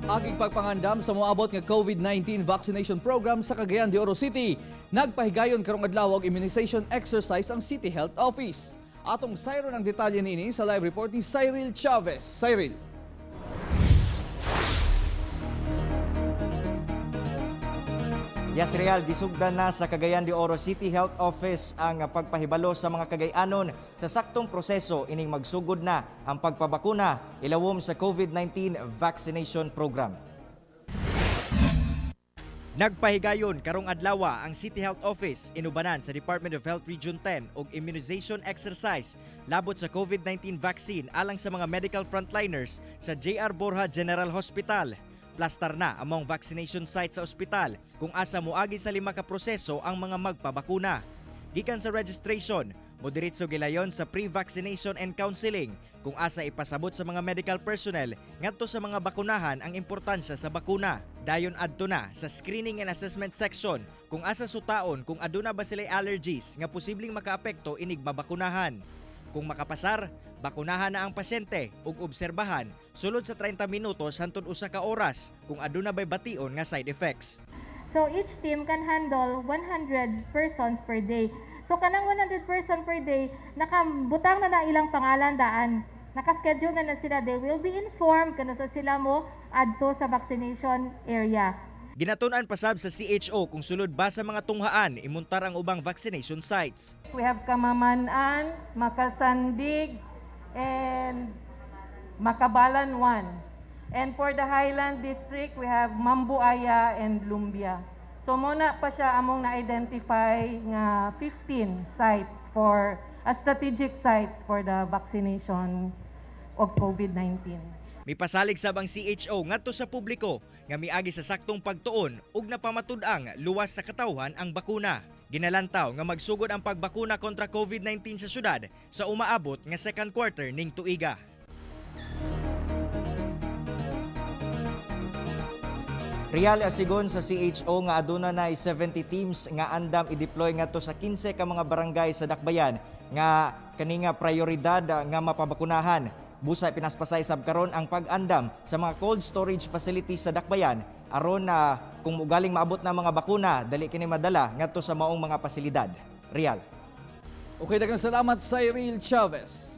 Agig pagpangandam sa moabot nga COVID-19 vaccination program sa Cagayan de Oro City. Nagpahigayon karong adlaw og immunization exercise ang City Health Office. Atong sayron ang detalye niini sa live report ni Cyril Chavez. Cyril. Yes, Real, gisugdan na sa Cagayan de Oro City Health Office ang pagpahibalo sa mga Cagayanon sa saktong proseso ining magsugod na ang pagpabakuna ilawom sa COVID-19 vaccination program. Nagpahigayon karong adlawa ang City Health Office inubanan sa Department of Health Region 10 og immunization exercise labot sa COVID-19 vaccine alang sa mga medical frontliners sa JR Borja General Hospital. Plastar na among vaccination site sa ospital kung asa moagi sa lima ka proseso ang mga magpabakuna. Gikan sa registration, modiretso gilayon sa pre-vaccination and counseling kung asa ipasabot sa mga medical personnel ngadto sa mga bakunahan ang importansya sa bakuna. Dayon adto na sa screening and assessment section kung asa sutaon kung aduna ba sila'y allergies nga posibleng makaapekto inig mabakunahan. Kung makapasar, bakunahan na ang pasyente ug obserbahan sulod sa 30 minutos hantod usa ka oras kung aduna bay bation nga side effects. So each team can handle 100 persons per day. So kanang 100 person per day, nakabutang na na ilang pangalan daan. Nakaschedule na na sila. They will be informed kano sa sila mo adto sa vaccination area. Ginatun-an pasab sa CHO kung sulod ba sa mga tunghaan imuntar ang ubang vaccination sites. We have Camaman-an, Macasandig, and Macabalan 1. And for the Highland District, we have Mambuaya and Lumbia. So mao na pa siya among na-identify nga 15 sites for strategic sites for the vaccination of COVID-19. Mipasalig sab ang CHO ngadto sa publiko nga miagi sa saktong pagtuon ug napamatud-ang luwas sa katawhan ang bakuna. Ginalantaw nga magsugod ang pagbakuna kontra COVID-19 sa syudad sa umaabot nga second quarter ning tuiga. Real, asigon sa CHO nga aduna na 70 teams nga andam i-deploy ngadto sa 15 ka mga barangay sa Dakbayan nga kani nga prioridad nga mapabakunahan. Busa pinaspasay sab karon ang pag-andam sa mga cold storage facilities sa Dakbayan aron na kung mugaling maabot na mga bakuna, dali kini madala ngadto sa maong mga pasilidad. Real. Okay, daghang salamat, Cyril Chavez.